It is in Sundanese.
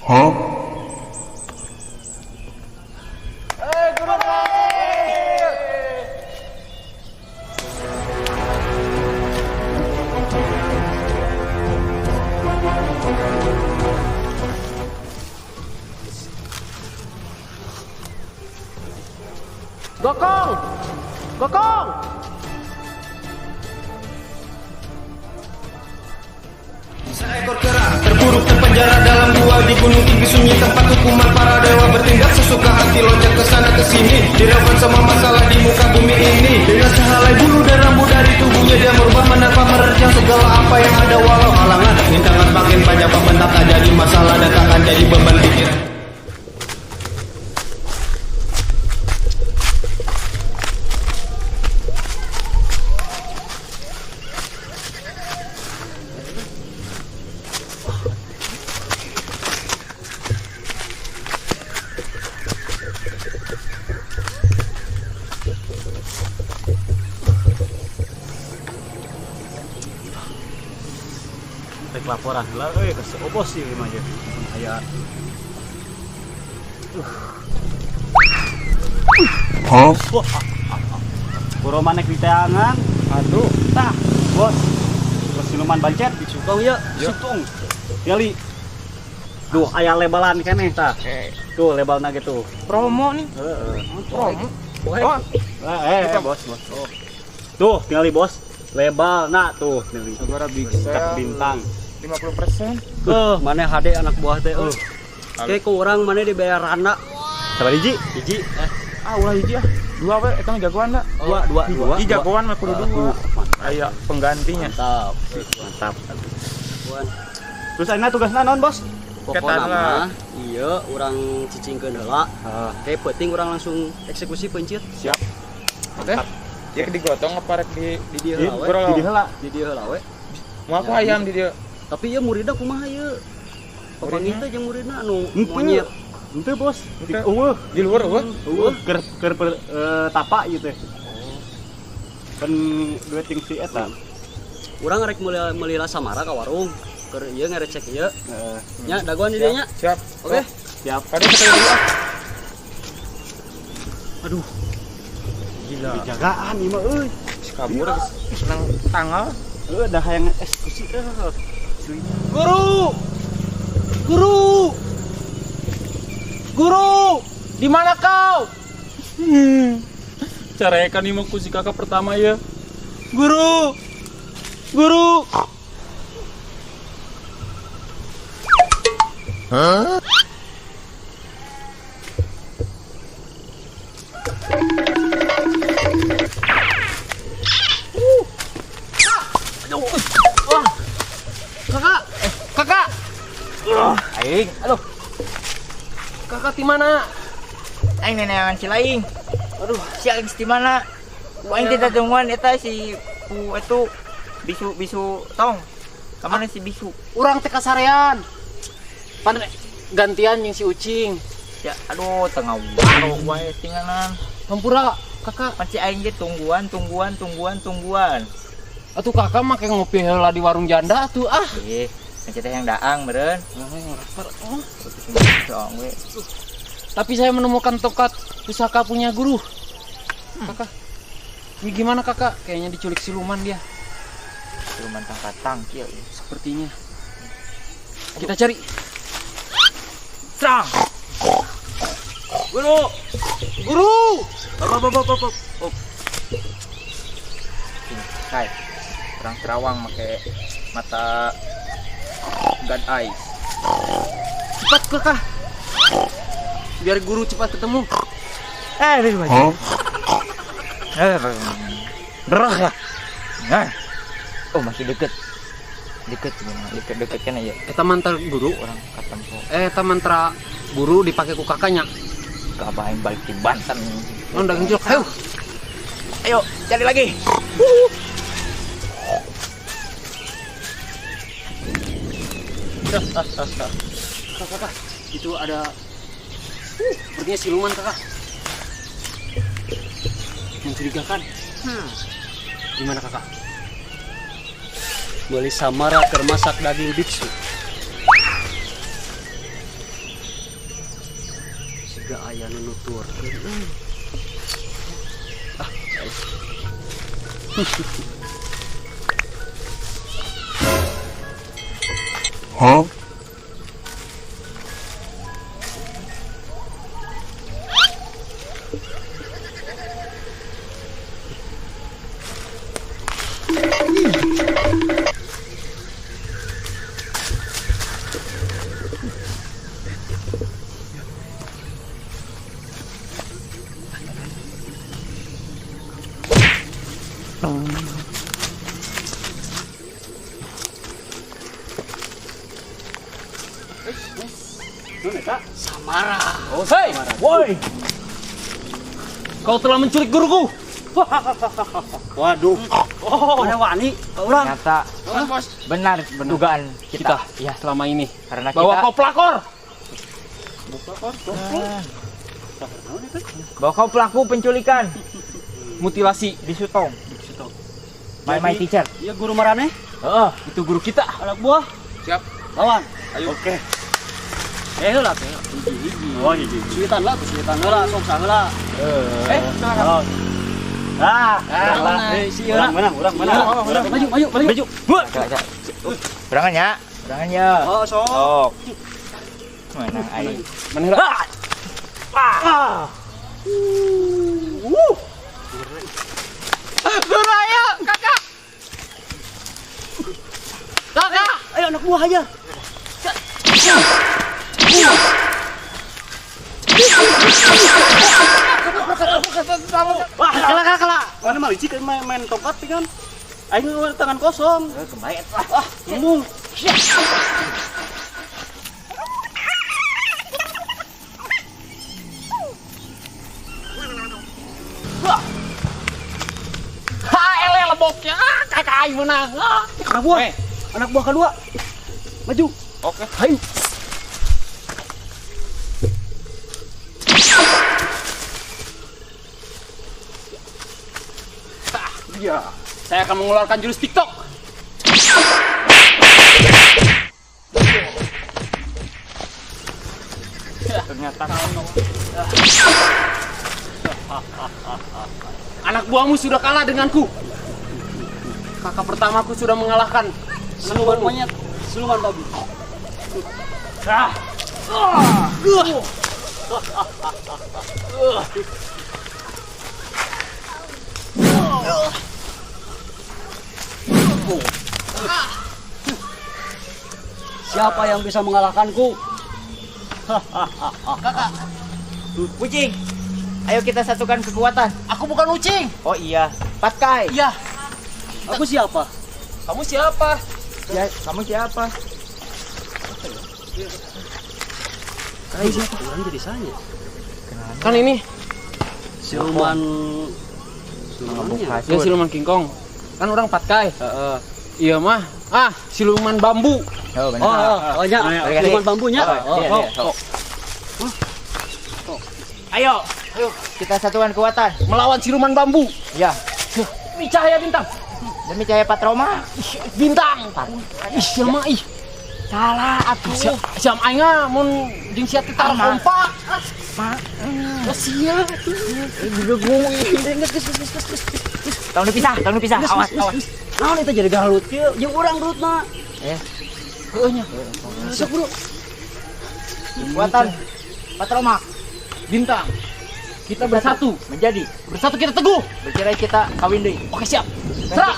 Huh? Guru lahir. Gokong! Gokong! Seekor kera terpuruk terpenjara dalam gua di gunung tinggi sunyi, tempat hukuman para dewa bertindak sesuka hati, loncat ke sana ke sini, diraukan semua masalah di muka bumi ini. Dengan sehelai bulu dan rambut dari tubuhnya dia merubah, menerpa, menerjang segala apa yang ada, walau halangan rintangan makin banyak membentang, tak jadi masalah dan takkan jadi beban pikiran. Rek laporan heula euy ka si Obos ieu mah ye. Aya. Huh? Wah. Guru manek di teangan. Aduh. Tah, bos. Bos siluman bancet. Sukong ya. Sukong. Gali. Duh, aya lebalan keneh tah. Tuh lebelna gitu. Promo nih. Heeh. Promo. Oh, Bos, bos. Oh. Tuh, tinggali bos. Lebelna tuh tinggali. Sabara big Cek sale. bintang. 50%. Mana HD anak buah teh euy. Oke, ku urang mana dibayar randa. Sabar hiji, Hiji, Ah, ulah hiji ah. Dua we eta mah jagoan da. dua, dua, dua. Hiji jagoan mah kudu dua. Mantap. Aya penggantinya. Mantap. Mantap. Jagoan. Terus ayeuna tugasna naon, Bos? Pokona Ketan lah. mah iya urang cicingkeun heula. Heeh. Kayak penting urang langsung eksekusi pencit. Siap. Oke. Ya digotong apa rek di Di dieu heula we. Bro. Di dieu heula. Di dieu heula we. Mau aku hayam di dieu. Tapi ieu muridna kumaha ieu? Papanggih teh jeung muridna anu Henteu. monyet. Henteu, Bos. Di Henteu. eueuh. Di luar eueuh. Eueuh keur keur tapa ieu teh. Kan duit jeung si eta. Urang rek meuli samara ka warung. Keur ieu ngarecek ieu. Heeh. Nya dagoan di dieu nya. Siap. Oke. Siap. Kade ketemu dulu ah. Aduh, Gila. dijagaan ieu mah euy. Si kabur senang tanggal. Heuh, dah hayang eksekusi eueuh. Guru! Guru! Guru! Di mana kau? Carekan nih mah ku si kakak pertama ya. Guru! Guru! Huh? Kakak! Kakak! Aing, Aduh. Kakak di mana? Aing neneangan si laing. Aduh, Si aing di mana? Ku aing teh tungguan eta si ku itu bisu-bisu tong. Kamana si bisu? Urang teh kasarean. Pan gantian jeung si Ucing. Ya aduh tengah waro wae tinggalan. Hampura, kakak. Pan si aing ge tungguan, tungguan, tungguan, tungguan. Atuh kakak make ngopi heula di warung janda atuh ah. Ih, pan teh yang daang meureun. Oh. Doang we. Tapi saya menemukan tongkat pusaka punya guru. Kakak. Ini gimana kakak? Kayaknya diculik siluman dia. Siluman tangkat tangkil. Sepertinya. Kita cari. Serang. Guru. Guru! Op, op, op, op, op. Op. Hai. Orang Terawang make mata God eyes. Cepat kakak. Biar guru cepat ketemu. Huh? Derah. Nah. Oh, masih deket. Deket gimana? Deket-deket kan ya. Eta mantra guru. Orang katempo. Eta mantra guru dipakai ku kakaknya. Kabain balik di Banten. Oh, daging cilok. Ayo. Ayo, cari lagi. Kakak, kakak, itu ada sepertinya siluman kakak. Mencurigakan. Gimana kakak? Meuli samara keur masak daging biksu. Siga aya nu nuturkeun euy. Ah. Huh? Samara. Oh, hey, woi. Kau telah menculik guruku. Waduh. Oh, mana wani urang. Ternyata benar dugaan kita. Ya, selama ini. Karena bahwa kita kau pelakor. Bahwa kau pelaku penculikan, mutilasi di Sutong. My teacher. Iya guru marane? Heeh, itu guru kita. Anak buah. Siap. Lawan. Ayo. Oke. Heula teh. Hiji-hiji. Oh, hiji. Suitan lah, suitan heula, sok saheula. Silakan. Ah, lah. Si ieu. Urang menang, urang menang. Maju, maju, maju. Berangan ya. Berangan ya. Oh, sok. Menang aing. Menang. Ah. Guru ayo, kakak. Kakak, ayo anak buah aja. Wah, kalah kalah. Mana mah licik main tongkat kan. Aing tangan kosong. Kebaik lah. Ah, ngomong. Ha, ele leboknya. Ah, kakak aing menang. Ah, anak buah. Anak buah kedua. Maju. Oke. Ayo. Ya, saya akan mengeluarkan jurus TikTok. Ternyata anak buahmu sudah kalah denganku. Kakak pertamaku sudah mengalahkan siluman monyet, siluman babi. Siapa yang bisa mengalahkanku? Kakak. Kucing. Ayo kita satukan kekuatan. Aku bukan kucing. Oh iya, Patkai. Iya. Aku siapa? Kamu siapa? Ya, kamu siapa? Kamu siapa? Orang jadi saya. Kan ini siluman. Silumannya. Ya, siluman King Kong. Kan orang Patkai. Iya mah. Ah, siluman bambu. Oh, benar. Oh, ya. Siluman bambunya. Oh. Ayo, ayo kita satukan kekuatan melawan siluman bambu. Ya. Demi cahaya bintang. Demi cahaya Patroma. Bintang. Ih, siapa ih? Salah atuh. Siam aing ah mun jeung sia teh kompak. Ma. Sia atuh. Tong dipisah, tong dipisah. Awas, awas. Naon eta jadi galut kieu? Jeung urang rutna. Heueuh nya. Sok bro. Kekuatan Patroma. Bintang. Kita bersatu menjadi bersatu kita teguh. Bercerai kita kawin deui. Oke, siap. Serah.